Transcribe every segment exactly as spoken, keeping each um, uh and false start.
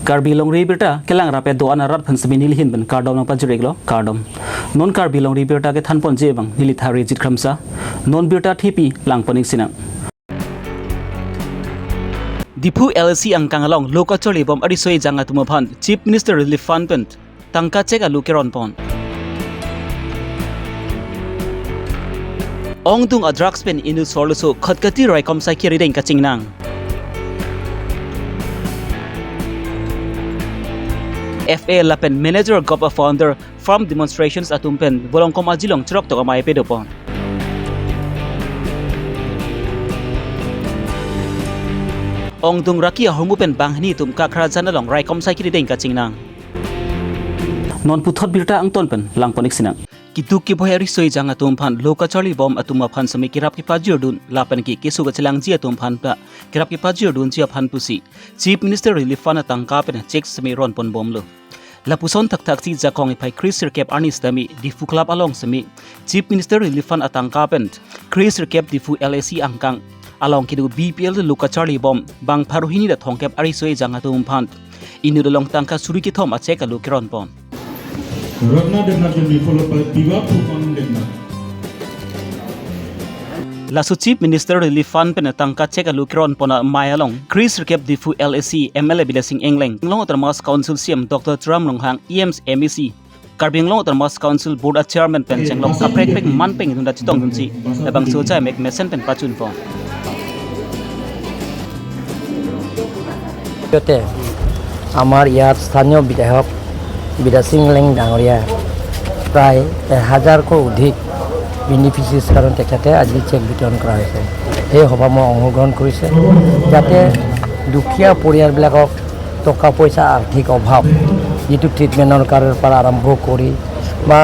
Karbi Longri Abirta kelang rap-et do-an arat aphan semi nelihin pen kardom nangpajir-iklo, kardom. Non Karbi Longri Abirta kethanponji abang neli Tharijit Kramsa. Non birta thepi langpon-ik sinang. Diphu L A C angkang along lo kacharlibom ariso ejang atum aphan Chief Minister Relief Fund pen tangka cheque alu keronpon. Ongdung a drugs pen inut sorloso Khatkhati raikom saikhi arideng kachingnang. F A lapen manager gop a founder farm demonstrations atum pen bolongkom ajilong chirok tok amei pedopon. Ongdung raki ahormu pen banghini atum Kakrajan along raikom saikhi arideng kachingnang. Non puthot birta angton pen langpon-ik sinang. Keduk keboi ariso ejang atum aphan lo kacharlibom atum aphan semi kerap kepajirdun lapen ke keso kachelangji atum aphan ta kerap kepajirdunji aphan pusi Chief Minister Relief Fund atangka pen cheque semi ronponbomlo. Lapuson thakthaksi jakong niphai kre sirkep arni sitame Diphu Club along semi Chief Minister Relief Fund atangka pen kre sirkep Diphu L A C angkang along kedo B P L lo kacharlibom bang pharo hini ra thomkep ariso ejang atum aphan inut along tangka suri kethom a cheque alu keronpon. Ratna Debnath will be followed by Biba Phukan Debnath. Laso Chief Minister Relief Fund pen tangka cheque alu keronpon amei along kre sirkep Diphu L A C M L A Bidya Sing Engleng, Anglong Autonomous Council C E M Doctor Tuliram Ronghang, E Ms, M A C, Karbi Anglong Autonomous Council Board a Chairman pen chenglok kaprek prek man pen dunda chetongdunsi labangso ajai mek mesen pen pachunpon. দ্বিতীয়তে, আমাৰ ইয়াত স্থানীয় বিধায়ক বিদ্যা সিং লেং ডাঙৰীয়া প্ৰায় এহাজাৰকৈ অধিক বেনিফিচিয়াৰীজ কাৰণে তেখেতে আজি চেক বিতৰণ কৰা হৈছে। সেই সভা মই অংশগ্ৰহণ কৰিছে, যাতে দুখীয়া পৰিয়ালবিলাকক টকা পইচা আৰ্থিক অভাৱ, যিটো ট্ৰিটমেণ্টৰ কাৰণে পৰা আৰম্ভ কৰি বা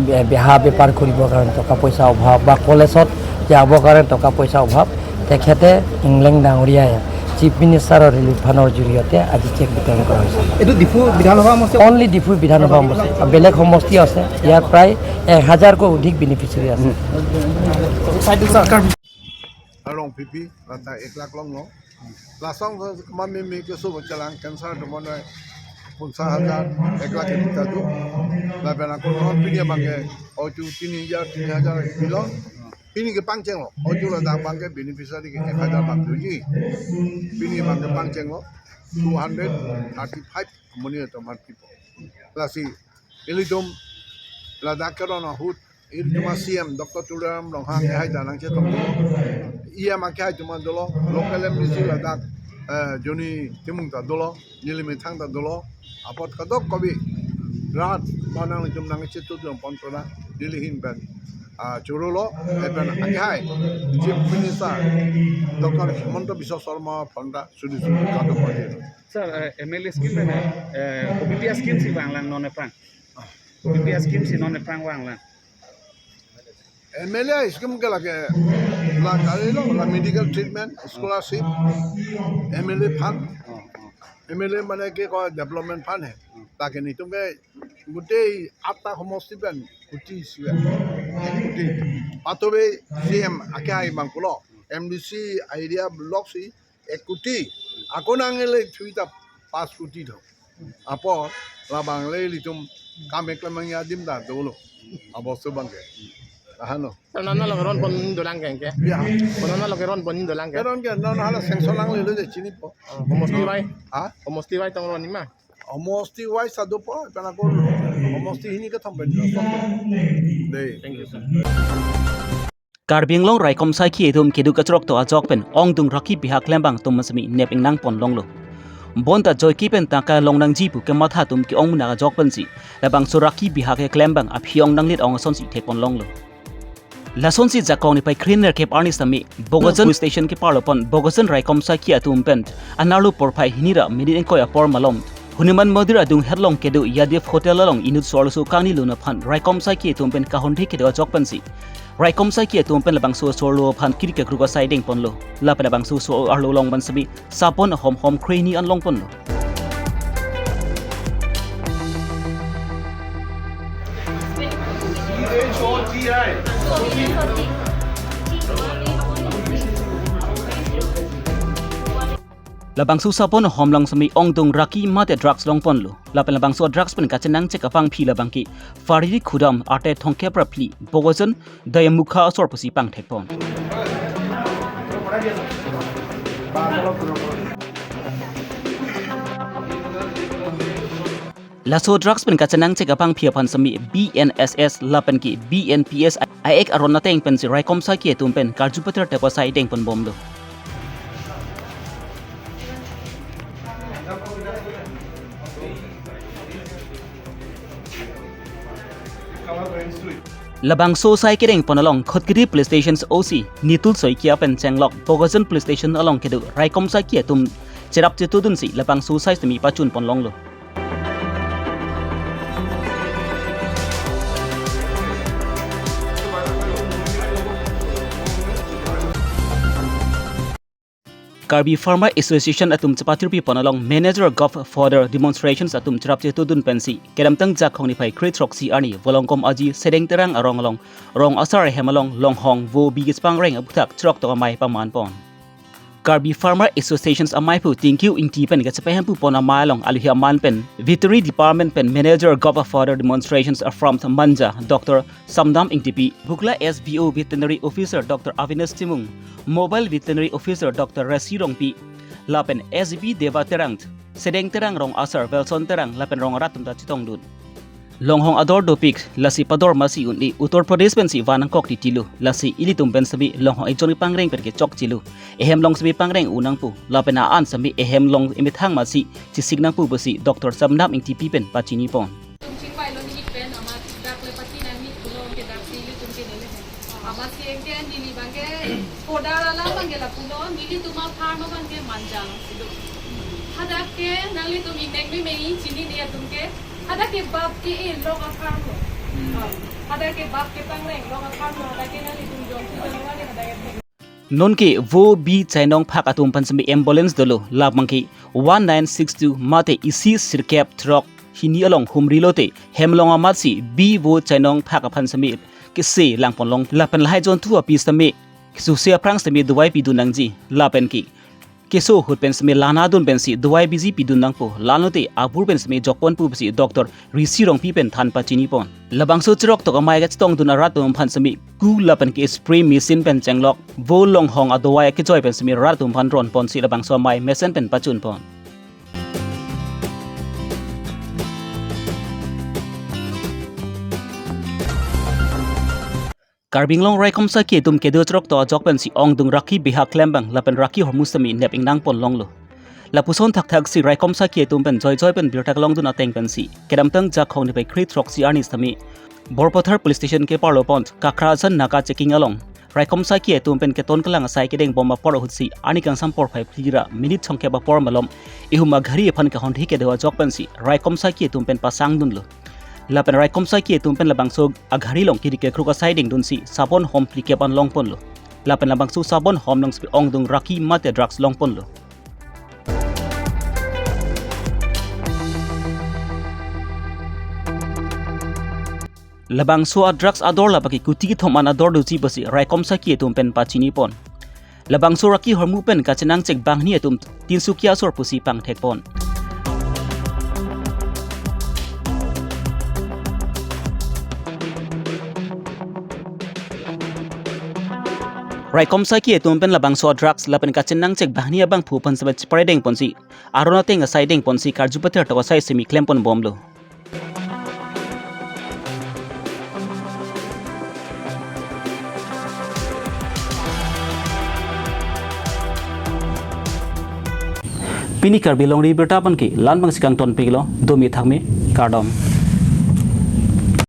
বে-, বেহা বেপাৰ কৰিবৰ কাৰণে টকা পইচা অভাৱ বা কলেজত যাবৰ কাৰণে টকা পইচা অভাৱ, তেখেতে ইংলেং ডাঙৰীয়াই চিফ মিনিষ্টাৰৰ ৰিলিফ ফাণ্ডৰ জৰিয়তে আজি চেক বিতৰণ কৰা হৈছে। এইটো ডিফু বিধানসভা সমষ্টি? অনলি ডিফু বিধানসভা সমষ্টি, বেলেগ সমষ্টি আছে, ইয়াৰ প্ৰায় এক হাজাৰকৈ অধিক বেনিফিচিয়াৰী আছে। Arong pipi, rata ek lakh longlo. Lasong kemamimi keso bochalang cancer tumor nai pungsa hajar, ek lakh kita tu. Lapen ako non pini abangke oju tini hajar, tini hajar pilong. Pini kepangchenglo, oju ladak abangke beneficiary ke ek hajar bang tuji. Pini abangke pangchenglo two hundred thirty-five money to mar pipo. Lasi ilitum ladak keron ahut, ilitum a C M Doctor Tuliram Ronghang ehai ta nangchetong dolo. E M akhai atum an dolo, local M D C ladak, eh, Joni Timung ta dolo, neli methang ta dolo, apot kadokave rat ba nanglitum nangchetudun pon pona, nelihin pen, ah, chorolo, lapen akhai Chief Minister Doctor Himanta Biswa Sarma aphan ta suri suri kadokave. Sir, eh, M L A scheme pen, eh, kopi scheme si vanglang non aphrang? Kopi scheme si non aphrang vanglang? M L A scheme ke lake, la kali lo, la medical treatment, scholarship, M L A fund. M L A mane ke ko development fund hai. Lake netum ke gutei atta homosti pen kuti siya. Kuti. Patove C M akhai abang pulo. M D C area block si ek kuti. Ako nang ele thui ta pas kuti tho. Apot labang le ilitum kam ek lamang adim ta dolo. Abostu abangke. Ahano. Nana lo keron pon dolang ke ke? Ya. Nana lo keron pon dolang ke? Keron ke, nana hala sanction nanglelo je chinipo. Oh, homosti wai? Ha? Homosti wai tong ron ma? Homosti wai sa dopo, pen ako homosti hini kethom pen. Dei. Thank you, sir. Karbi Anglong raikom saikhi atum keduk kachrok to ajok pen ongdung raki bihak klembang atum semi nep ingnang pon longlo. Bonta joike pen tangka longnangji pu kematha atum ke-ong munak ajok pensi labangso raki bihak keklembang aphi ong nanglit ong asonsi thek pon longlo. Lasonsi jakong niphai kre nerkep arni sitame Bokajan police station keparlo pon Bokajan raikom saikhi atum pen anerlo porphai hini ra minit ingkoi apor malom Hanuman Mandir adung hetlong kedo Yadav Hotel along inut sorloso kangni lun aphan raikom saikhi atum pen kahondhe kedo ajok pensi raikom saikhi atum pen labangso sorlo aphan kiri kekruk asai dengponlo. Lapen labangso so arlo along ban semi sapon ahom hom kre hini an longponlo. Labangso sabon ahom along semi ongdung raki mate drugs longponlo. Lapen labangso drugs pen kachenangchek abangpi labang ke Fari Khudam arte thomkep ra phli, Bogajan Dayamukha asor pusi pangthekpon. Laso drugs pen kachenangchek abangpi aphan semi B N S S lapen ke B N P S a-act aron ateng pensi raikom saki atum pen karju pater teko asai dengponbomlo. Labangso asai kedengpon along Khatkhati Police Station O C Nitul Saikia pen chenglok Bogajan Police Station along kedo raikom saki atum cherap chetudunsi labangso asai semi pachunpon longlo. Karbi Farmer Association atum chepatirpipon along Manager Gov Fodder Demonstrations atum cherap chetudun pensi kedamtang Jakhong niphai kre throksi arni Volongkom Aji Sedeng Terang arong along rong asar ahem along longhong vo bi kechepangreng aphuthak cheroktok amei pamanpon. Karbi Farmer Associations amei aphu Tingkiu Ingti pen kachepahempupon amei along aluhi aman pen Veterinary Department pen Manager Gov Fodder Demonstrations from Manja Doctor Samdam Ingtipi, Bhukla S V O Veterinary Officer Doctor Avinash Timung, Mobile Veterinary Officer Doctor Resi Rongpi, lapen S B Deva Terang, Sedeng Terang rong asar Velson Terang lapen rong arat atum ta chetongdun. Longhong ador dopik, lasi pador masi un-e, Uttar Pradesh pensi van nangkok titilo, lasi ilitum pen semi longhong ejon kepangreng pen kechokchelo, ehem long semi pangreng un nangpo, lapen a-an semi ehem long emethang masi chesik nangpo pusi Doctor Samdam Ingtipi pen pachinipon. Tum chingpai lo neli pen amat dak le pati nangji pulo ke dak si ilitum ke neli pen. Amat si engke neli abang ke podar alam abang ke lapulo, nelitum a-farm abang ke Manja si do. Hadak ke nanglitum ingnek meme chinine atum ke. Hadak ke bap ke-e lok a-farm lo. Hmm. Ah, hadak ke bap kepangreng lok a-farm lo, hadak ke nanglitum jongsi jongvale hadak ke. Nonke vo bi chainong phak atum aphan semi ambulance dolo, labang ke one nine six two mate isi sirkep throk hini along humri lote hem long amat si bi vo chainong phak aphan semi kese langpon long, lapen lahai jontu api semi kesuse aphrang semi dawai pidun nangji, lapen ke keso ahut pen semi lanadun pensi dawai biji pidun nangpo, lalote abur pen semi jokponpo pusi Doctor Resi Rongpi pen than pachinipon. Labangso cheroktok amei kachetongdun arat atum aphan semi ku lapen ke spray machine pen chenglok vo longhong adawai kejoi pen semi rat atum aphan ronponsi labangso amei mesen pen pachunpon. Karbi Anglong raikom saki atum kedo cheroktok ajok pensi ongdung raki beha klembang lapen raki hormu semi nep ingnangpon longlo. Lapuson thakthak si raikom saki atum pen joijoi pen birta kelongdun ateng pensi kedamtang Jakhong niphai kre throksi arni semi Borpathar Police Station keparlo pon Kakrajan Naga checking along raikom saki atum pen keton kelang asai kedengbom apor ahut si arni kangsam porphai phli ra minute thomkep apor malom ihum aghari aphan kahondhi kedo ajok pensi raikom saki atum pen pasangdunlo. Lapen raikom saki atum pen labangso aghari along kiri kekruk asai dengdunsi sabon hom phlikep an longponlo. Lapen labangso sabon hom along semi ongdung raki mate drugs longponlo. Labangso a-drugs ador labang ke kuti kethom an ador doji pusi raikom saki atum pen pachinipon. Labangso raki hormu pen kachenangchek banghini atum Tinsukia asor pusi pangthekpon. Raikom saki atum pen labangso a-drugs lapen kachenangchek banghini abangphu aphan semi chepare dengponsi aron ateng asai dengponsi karju pater tok asai semi klemponbomlo. Pini Karbi Longri Abirta abang ke la-an abangsi kangtonpiklo, domi thakmi, kardom.